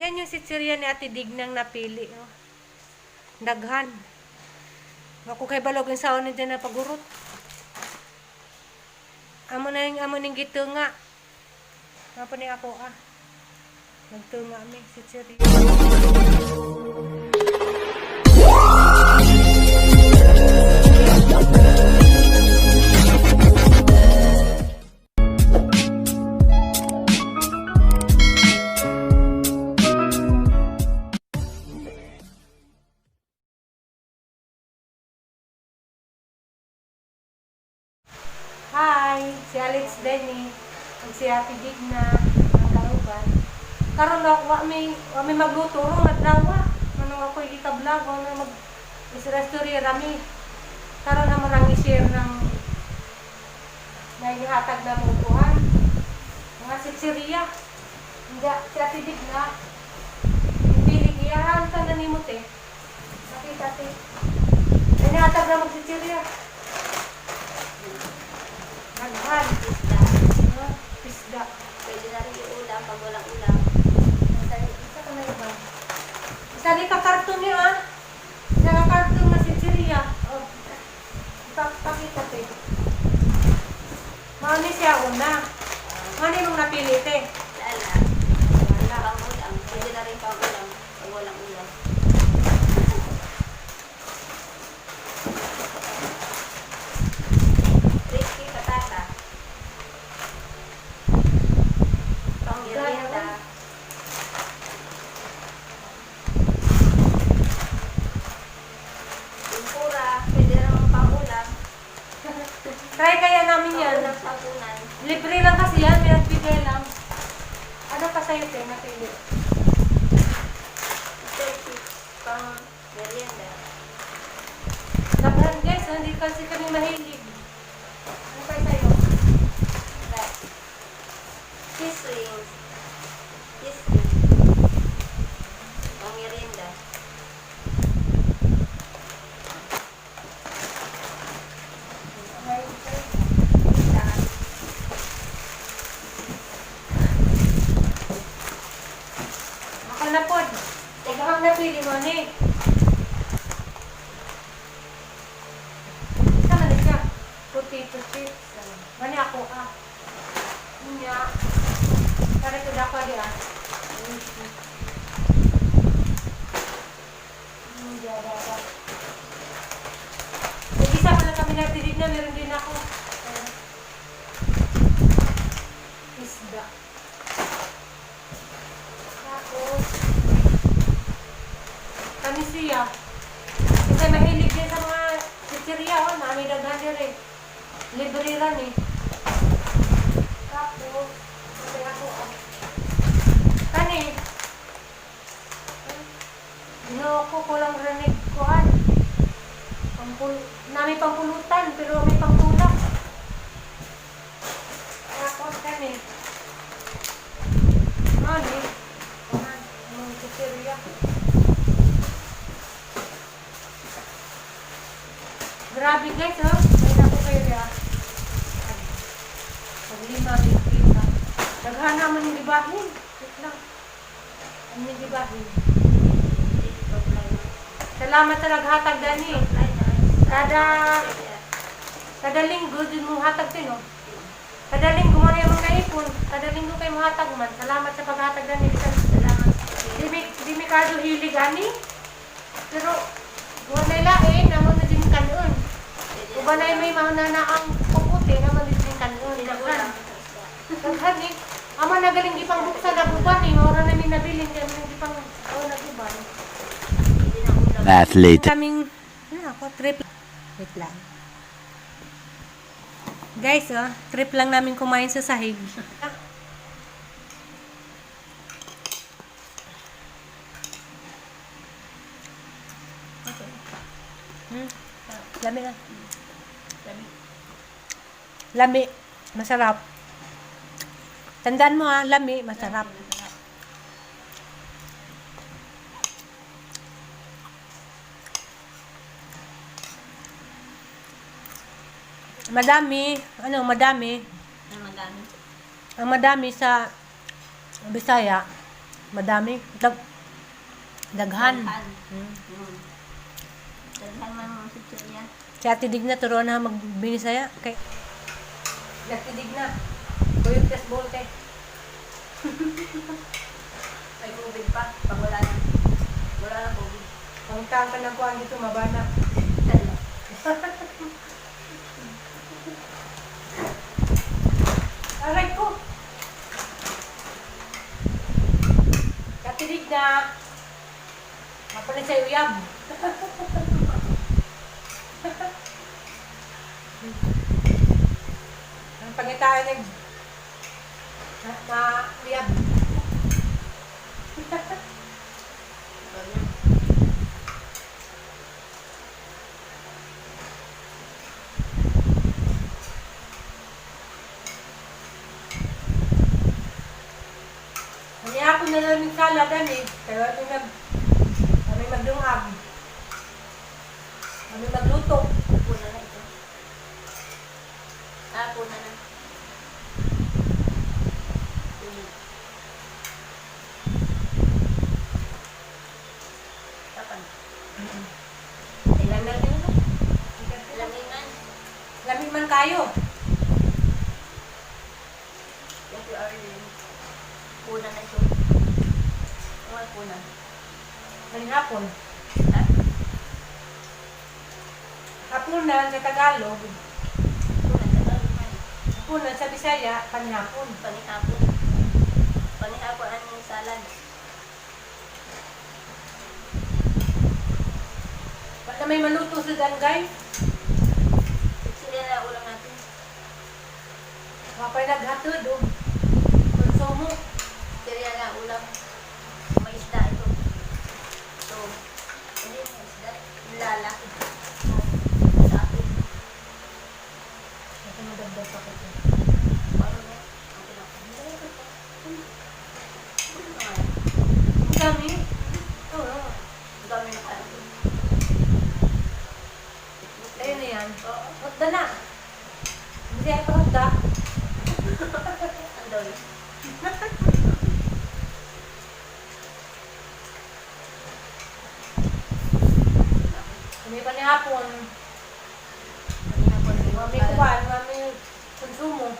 Yan yung sitsirya ni Ate Dignang napili. Oh. Daghan. Ako kay balog ang saon ni dyan na pagurot. Amo na yung amo ning gitunga. Nga ni ako ah. Nagtunga mi sitsirya. Hi, si Alex Denny, ug si Ate Digna, ang kauban. Karon na wa mi magluto ron adlaw. Manong ako gika-vlog wa na mag isra-story rami. Karon na mo nang i-share ng naihatag na mong kuhan. Mga sitsiriya. Hindi, si Ate Digna, pili iyahan ta na nimo te. Nakita te. Naihatag na mong sitsiriya. Daghan. Isda. Ah, isda. Pwede na rin iulam pag walang ulam. Isa ka na iba. Isa ni ka karton niya ah. Isa ka karton na si Chiria. Oh. Ipakita te. Mao ni siya una. Mao ni mong napili te. Lala. Wala. Pang ulam. Pwede na rin pang ulam pag walang ulam. Crispy patata. Pang merienda. Tempura. Pwede na naman pang ulam. Try kaya namin yan. Pang ulam sa hapunan. Libre lang kasi yan. May nagbigay lang. Ano pa sa'yo te napili? Potato chips. Pang merienda. Daghan guys, hindi kasi kami mahilig. Ano pa sa'yo? Rice. Cheese rings. Cheese rings. Pang merienda. Isa. Ako na pod. Ikaw ang napili mo ni. Sama na siya. Potato chips. Mani ako ah. Nya. Kare ko dako di ah. Di. Nag-isa pa lang kami natilig na meron din ako. Isda. Tapos, kami siya. Kasi mahilig din sa mga chichirya, oh, nami daghan dire. Libre ran eh. Tapos, okay ako ah. Kani, Ginoo ko kulang rinig kuan. Pampul nami pampulutan pero may pangtulak. Tapos kani. Ano eh? Kuan, mga chichirya. Grabe guys, oh. May ko kayo diya. Pag lima, bigkita. Daghan naman yung gibahin. Wait lang. Ano yung gibahin? Salamat sa naghatag, Dani. Kada linggo, din mo hatag din, oh. Kada linggo mo na yung mga naipon. Kada linggo kayo mo hatag man. Salamat sa paghatag, Dani. Bisan, Salamat. di mi kado hilig, ani. Pero, wala lain, naman na din kanon. Uban na may mga na ang puputi, naman din kanon. Daghan. Daghan eh. Ama nagaling gipang buksan na uban eh. Maura namin nabilin kaya namin gipang oh, nag-uban. Athlete. Kaming, ano ako, trip. Wait lang. Guys, oh, trip lang namin kumain sa sahig. Okay. Lami na. Lami. Lami. Masarap. Tandaan mo ah, lami, masarap. Madami, ano, madami. Ano madami? Ang madami sa Bisaya, Madami. Daghan. Daghan. Daghan man ang chichirya. Si Ate Digna, turuan na magbinisaya. Kay Ate Digna, kuyog tas bolte. May COVID pa. Pag wala na. Wala na COVID. Pangitang ka ng kuhan dito, mabana. Dala. Aray ko! Ate Digna, mapalit sa'yo uyab. Ang pangitaan nag na, na uyab. Wala. Kanya ako na lang yung salad, ani. Kaya kami magdungag. Kami magluto. Puna na ito. Ah, puna na. Tubig. Kapan? Ilan natin ito? Lamig man. Lamig man kayo. If you are in, puna na ito. Ano puna? Kaning hapon. Ha? Hapunan sa Tagalog. Puna, Tagalog man. Hapunan sa Bisaya, panihapon. Panihapon. Panihapon ang salad. Wala may maluto sa dan, guys. Sila na ulam natin. Wala pa naghatod, oh. Konsumo. Sila na ulam. May isda ito. So, hindi may isda. Lala. So, sa atin. Ito madagdag pa ko ito. Paano na? Okay lang. Ang dami. Oo. Ang dami na kaya. Ayun na yan. Oo. Hotda na. Hindi ay pa hotda. Ang dami. Kami panihapon. Panihapon. Mami kuwan, mami konsumo.